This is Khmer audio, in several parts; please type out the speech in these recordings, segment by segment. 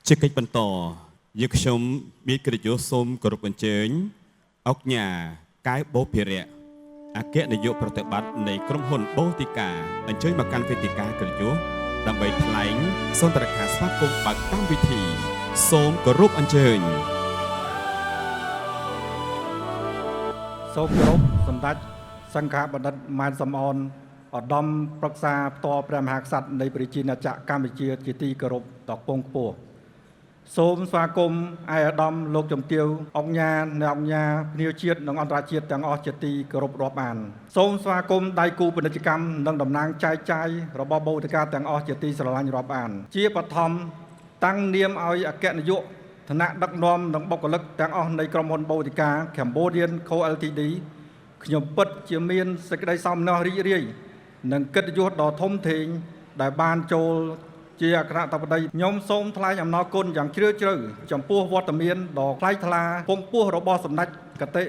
ជាកិច្ចបន្តយើងខ្ញុំមានកិត្តិយសសូមគោរពអញ្ជើញអុកញ៉ាកែវបូភិរៈអគ្គនាយកប្រតិបត្តិនៃក្រុមហ៊ុនបូទីកាអញ្ជើញមកកាន់វេទិកាកិត្តិយសដើម្បីថ្លែងសុន្ទរកថាស្វាគមន៍បើកកម្មវិធី សូមគោរពអញ្ជើញ សូមគោរពសម្ដេចសង្ឃបណ្ឌិតម៉ែនសំអនឧត្តមប្រឹក្សាផ្ទាល់ព្រះមហាក្សត្រនៃប្រជាណាចក្រកម្ពុជាជាទីគោរពដ៏ខ្ពង់ខ្ពស់សូមស្វាគមន៍ឯកឧត្តមលោកជំទាវអង្គញាអ្នកអង្គញាភ្ញៀវជាតិនិងអន្តរជាតិទាំងអស់ជាទីគោរពរាប់អានសូមស្វាគមន៍ដៃគូពាណិជ្ជកម្មនិងតំណាងចែកចាយរបស់បូតិកាទាំងអស់ជាទីស្រឡាញ់រាប់អាន ជាបឋមតាំងនាមឲ្យអគ្គនាយក ឋានៈដឹកនាំនិងបុគ្គលិកទាំងអស់នៃក្រុមហ៊ុនបូតិកា Cambodian Co Ltd ខ្ញុំពិតជាមានសេចក្តីសោមនស្សរីករាយនិងកិត្តិយសដ៏ធំធេងដែលបានចូលជាអគ្គតបតីខ្ញុំសូមថ្លែងអំណរគុណយ៉ាងជ្រាលជ្រៅចំពោះវត្តមានដ៏ថ្លៃថ្លាពងពោះរបស់សម្ដេចកតិ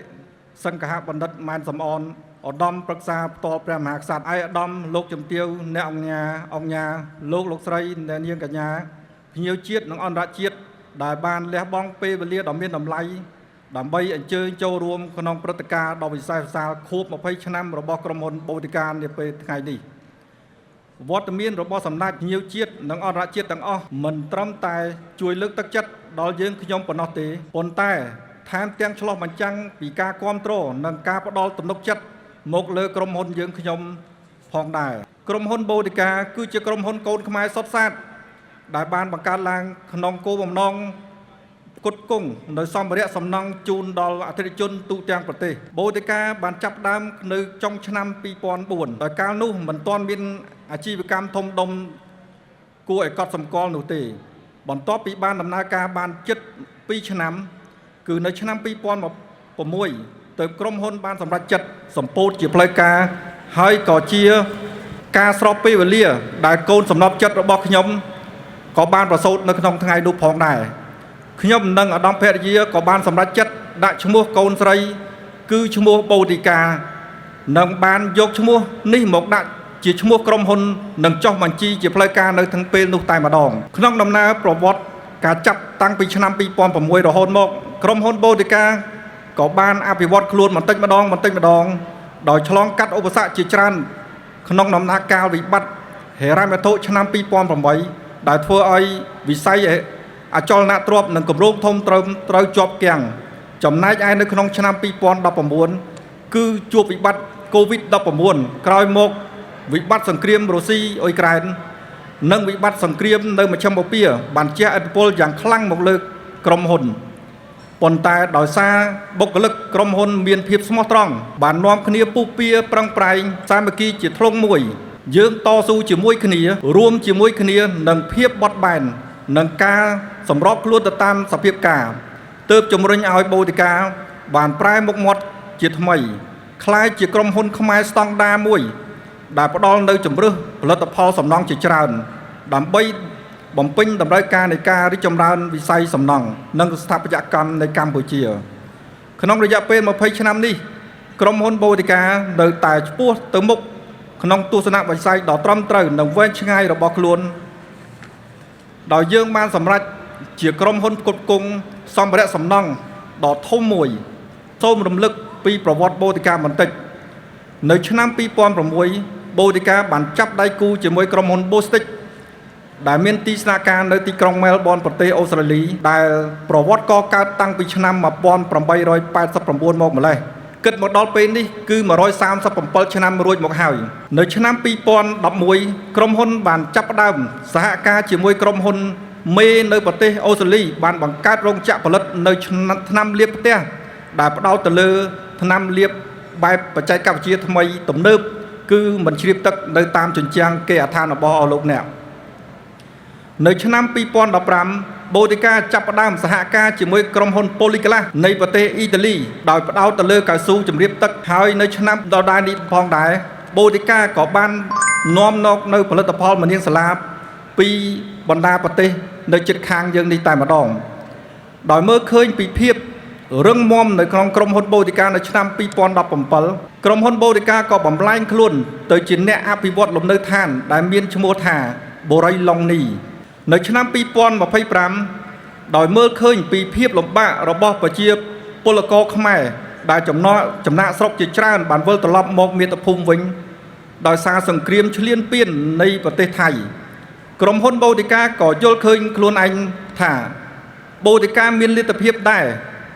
សង្ឃបណ្ឌិតម៉ែនសំអនឧត្តមប្រឹក្សាផ្ទាល់ព្រះមហាក្សត្រឯកឧត្តមលោកជំទាវអ្នកអង្គញាអង្គញាលោកលោកស្រីអ្នកនាងកញ្ញាភ្ញៀវជាតិនិងអន្តរជាតិដែលបានលះបង់ពេលវេលាដ៏មានតម្លៃដើម្បីអញ្ជើញចូលរួមក្នុងព្រឹត្តិការណ៍ដ៏វិសេសវិសាលខួប20ឆ្នាំរបស់ក្រុមហ៊ុនបូតិកានាពេលថ្ងៃនេះវត្តមានរបស់សម្ដេចភ្ញៀវជាតិនិងអន្តរជាតិទាំងអស់មិនត្រឹមតែជួយលើកទឹកចិត្តដល់យើងខ្ញុំប៉ុណ្ណោះទេប៉ុន្តែថែមទាំងឆ្លុះបញ្ចាំងពីការគ្រប់គ្រងនិងការផ្ដល់ទំនុកចិត្តមកលើក្រុមហ៊ុនយើងខ្ញុំផងដែរក្រុមហ៊ុនបូតិកាគឺជាក្រុមហ៊ុនកូនខ្មែរសុទ្ធសាធដែលបានបង្កើតឡើងក្នុងគោលបំណងផ្គត់ផ្គង់នៅសម្ភារៈសំណង់ជូនដល់អតិថិជនទូទាំងប្រទេសបូតិកាបានចាប់ផ្ដើមនៅចុងឆ្នាំ2004ដោយកាលនោះមិនទាន់មានអាជីវកម្មធំដុំគួរឲ្យកត់សម្គាល់នោះទេ បន្ទាប់ពីបានដំណើរការបានជិត2ឆ្នាំ គឺនៅឆ្នាំ2006ទៅក្រុមហ៊ុនបានសម្រេចចិត្តសម្ពោធជាផ្លូវការហើយក៏ជាការស្របពេលវេលា ដែលកូនសំណប់ចិត្តរបស់ខ្ញុំក៏បានប្រសូតនៅក្នុងថ្ងៃនោះផងដែរខ្ញុំនិងឧត្តមភរិយាក៏បានសម្រេចចិត្តដាក់ឈ្មោះកូនស្រី គឺឈ្មោះបូតិកានិងបានយកឈ្មោះនេះមកដាក់ជាឈ្មោះក្រុមហ៊ុននិងចុះបញ្ជីជាផ្លូវការនៅទាំងពេលនោះតែម្ដងក្នុងដំណើរប្រវត្តិការចាប់តាំងពីឆ្នាំ2006រហូតមកក្រុមហ៊ុនបូតិកាក៏បានអភិវឌ្ឍខ្លួនបន្តិចម្ដងបន្តិចម្ដងដោយឆ្លងកាត់ឧបសគ្គជាច្រើនក្នុងដំណាក់កាលវិបត្តិហិរញ្ញវត្ថុឆ្នាំ2008ដែលធ្វើឲ្យវិស័យអចលនទ្រព្យនិងគម្រោងធំត្រូវត្រូវជាប់គាំងចំណែកឯនៅក្នុងឆ្នាំ2019គឺជួបវិបត្តិ COVID-19 ក្រោយមកវិបត្តិសង្គ្រាមរុស្ស៊ីអ៊ុយក្រែននិងវិបត្តិសង្គ្រាមនៅមជ្ឈិមបូព៌ាបានជះឥទ្ធិពលយ៉ាងខ្លាំងមកលើក្រុមហ៊ុនប៉ុន្តែដោយសារបុគ្គលិកក្រុមហ៊ុនមានភាពស្មោះត្រង់បាននាំគ្នាពុះពៀប្រឹងប្រែងសាមគ្គីជាធ្លុងមួយ យើងតស៊ូជាមួយគ្នារួមជាមួយគ្នានឹងភាពបត់បែននិងការសម្របខ្លួនទៅតាមសភាពការទើបជំរុញឲ្យបូតិកាបានប្រែមុខមាត់ជាថ្មីក្លាយជាក្រុមហ៊ុនខ្មែរស្តង់ដារមួយ ដែលផ្ដល់នៅជំរើសផលិតផលសំណង់ជាច្រើន ដើម្បីបំពេញតម្រូវការនៃការរីកចម្រើនវិស័យសំណង់និងស្ថាបត្យកម្មនៅកម្ពុជា ក្នុងរយៈពេល20ឆ្នាំនេះក្រុមហ៊ុនបូតិកានៅតែឆ្ពោះទៅមុខក្នុងទស្សនវិស័យដ៏ត្រឹមត្រូវនិងវែងឆ្ងាយរបស់ខ្លួនដោយយើងបានសម្រេចជាក្រុមហ៊ុនផ្គត់ផ្គង់សម្ភារៈសំណង់ដ៏ធំមួយសូមរំលឹកពីប្រវត្តិបូតិកាបន្តិច នៅឆ្នាំ2006បូតិកាបានចាប់ដៃគូជាមួយក្រុមហ៊ុន Bostik ដែលមានទីស្នាក់ការនៅទីក្រុងមែលប៊នប្រទេសអូស្ត្រាលីដែលប្រវត្តិកកើតតាំងពីឆ្នាំ1889មកម្លេះគិតមកដល់ពេលនេះគឺ137ឆ្នាំរួចមកហើយនៅឆ្នាំ2011ក្រុមហ៊ុនបានចាប់ផ្ដើមសហការជាមួយក្រុមហ៊ុនមេនៅប្រទេសអូស្ត្រាលីបានបង្កើតរោងចក្រផលិតនៅថ្នាំលាបផ្ទះដែលផ្ដោតទៅលើថ្នាំលាបបែបបច្ចេកវិទ្យាថ្មីទំនើបគឺមិនជ្រាបទឹកនៅតាមជញ្ជាំងគេហដ្ឋានរបស់អស់លោកអ្នក នៅឆ្នាំ2015បូតិកាចាប់ផ្ដើមសហការជាមួយក្រុមហ៊ុន Polyglass នៃប្រទេសអ៊ីតាលីដោយផ្ដោតទៅលើកៅស៊ូជំរាបទឹកហើយនៅឆ្នាំដដែលនេះផងដែរបូតិកាក៏បាននាំមកនៅផលិតផលមនាងសាលាពីបណ្ដាប្រទេសនៅជិតខាងយើងនេះតែម្ដងដោយមើលឃើញពីភាពរឹងមាំនៅក្នុងក្រុមហ៊ុនបូតិកានៅឆ្នាំ2017ក្រុមហ៊ុនបូតិកាក៏បំលែងខ្លួនទៅជាអ្នកអភិវឌ្ឍលំនៅឋានដែលមានឈ្មោះថាបូរីឡុងនីនៅឆ្នាំ2025 ដោយមើលឃើញពីភាពលំបាករបស់ប្រជាពលករខ្មែរដែលចំណកចំណាកស្រុកជាច្រើនបានវិលត្រឡប់មកមាតុភូមិវិញដោយសារសង្គ្រាមឈ្លានពាននៃប្រទេសថៃក្រុមហ៊ុនបូតិកាក៏យល់ឃើញខ្លួនឯងថាបូតិកាមានលទ្ធភាពដែរ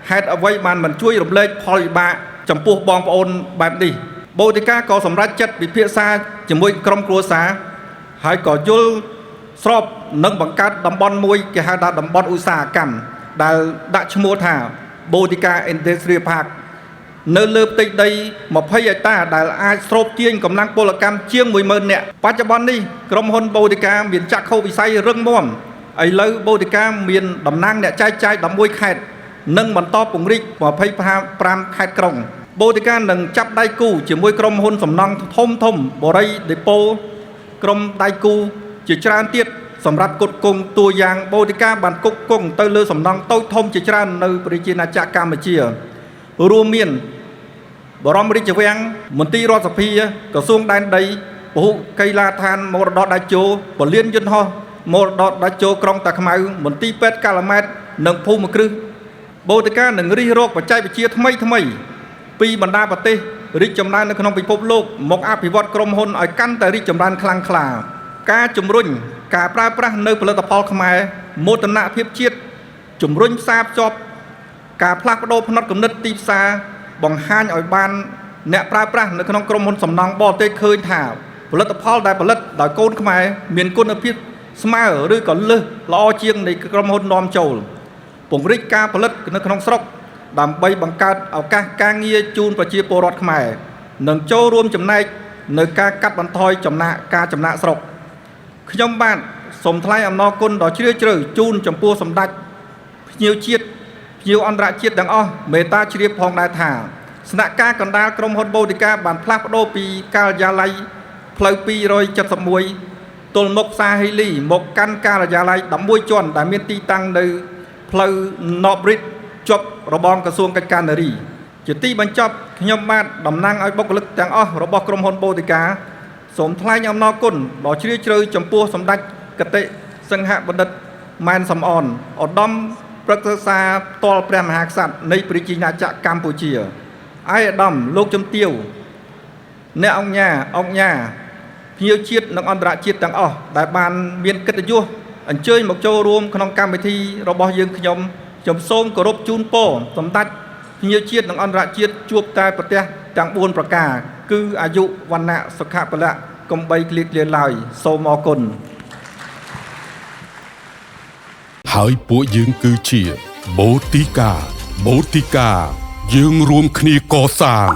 ហេតុអ្វីបានមិនជួយរំលែកផលវិបាកចំពោះបងប្អូនបែបនេះបូតិកាក៏សម្រេចចិត្តពិភាក្សាជាមួយក្រុមគ្រួសារហើយក៏យល់ស្របនឹងបង្កើតតំបន់មួយគេហៅថាតំបន់ឧស្សាហកម្មដែលដាក់ឈ្មោះថាបូតិកា Industrial Park នៅលើផ្ទៃដី20ហិកតាដែលអាចស្រូបទាញកម្លាំងពលកម្មជាង10000នាក់បច្ចុប្បន្ននេះក្រុមហ៊ុនបូតិកាមានចក្ខុវិស័យរឹងមាំឥឡូវបូតិកាមានតំណាងអ្នកចែកចាយ11ខេត្តនិងបន្តពង្រីក25ខេត្តក្រុងបូតិកានឹងចាប់ដៃគូជាមួយក្រុមហ៊ុនសំណង់ធំធំបូរីដេប៉ូក្រុមដៃគូជាច្រើនទៀតសម្រាប់គុតគង់តួយ៉ាងបូតិកាបានគុកគង់ទៅលើសំណង់តូចធំជាច្រើននៅប្រជាណាចក្រកម្ពុជារួមមានបរមរាជវាំងមន្ទីររដ្ឋសភាក្រសួងដែនដីពហុកីឡាដ្ឋានមរតកដាច់ជោពលានយន្តហោះមរតកដាច់ជោក្រុងតាខ្មៅមន្ទីរពេទ្យកាល់ម៉ែតនិងភូមិគ្រឹះបូតិកានឹងរិះរកបច្ចេកវិទ្យាថ្មីថ្មីពីបណ្ដាប្រទេសរីកចម្រើននៅក្នុងពិភពលោកមកអភិវឌ្ឍក្រុមហ៊ុនឲ្យកាន់តែរីកចម្រើនខ្លាំងក្លាការជំរុញការប្រើប្រាស់នៅផលិតផលខ្មែរមោទនភាពជាតិជំរុញផ្សារភ្ជាប់ការផ្លាស់ប្ដូរផ្នត់គំនិតទីផ្សារបង្ហាញឲ្យបានអ្នកប្រើប្រាស់នៅក្នុងក្រុមហ៊ុនសំណង់បរទេសឃើញថាផលិតផលដែលផលិតដោយកូនខ្មែរមានគុណភាពស្មើឬក៏លើសល្អជាងនៃក្រុមហ៊ុននាំចូលពង្រីកការផលិតនៅក្នុងស្រុកដើម្បីបង្កើតឱកាសការងារជូនប្រជាពលរដ្ឋខ្មែរនិងចូលរួមចំណែកនៅការកាត់បន្ថយចំណាកការចំណាកស្រុកខ្ញុំបាទសូមថ្លែងអំណរគុណដ៏ជ្រាលជ្រៅជូនចំពោះសម្ដេចភ្ញៀវជាតិភ្ញៀវអន្តរជាតិទាំងអស់មេត្តាជ្រាបផងដែរថាស្នាក់ការកណ្ដាលក្រុមហ៊ុនបូតិកាបានផ្លាស់ប្ដូរពីការិយាល័យផ្លូវ271ទល់មុខផ្សារហេលីមកកាន់ការិយាល័យ11ជាន់ដែលមានទីតាំងនៅផ្លូវណបរិតជាប់របងក្រសួងកិច្ចការនារីជាទីបញ្ចប់ខ្ញុំបាទតំណាងឲ្យបុគ្គលិកទាំងអស់របស់ក្រុមហ៊ុនបូតិកាសូមថ្លែងអំណរគុណដ៏ជ្រាលជ្រៅចំពោះសម្ដេចគតិសង្ហបណ្ឌិតម៉ែនសំអនឧត្តមប្រឹក្សាផ្ទាល់ព្រះមហាក្សត្រនៃប្រជាណាចក្រកម្ពុជាឯកឧត្តមលោកជំទាវអ្នកអង្គញាអង្គញាភ្ញៀវជាតិនិងអន្តរជាតិទាំងអស់ដែលបានមានកិត្តិយសអញ្ជើញមកចូលរួមក្នុងកម្មវិធីរបស់យើងខ្ញុំខ្ញុំសូមគោរពជូនពរសម្ដេចភ្ញៀវជាតិនិងអន្តរជាតិជួបតែប្រទះទាំង4ប្រការគឺអាយុវណ្ណៈសុខៈពលៈកុំបីឃ្លៀងឃ្លាតឡើយសូមអរគុណ ហើយពួកយើងគឺជាបូតិកាបូតិកាយើងរួមគ្នាកសាង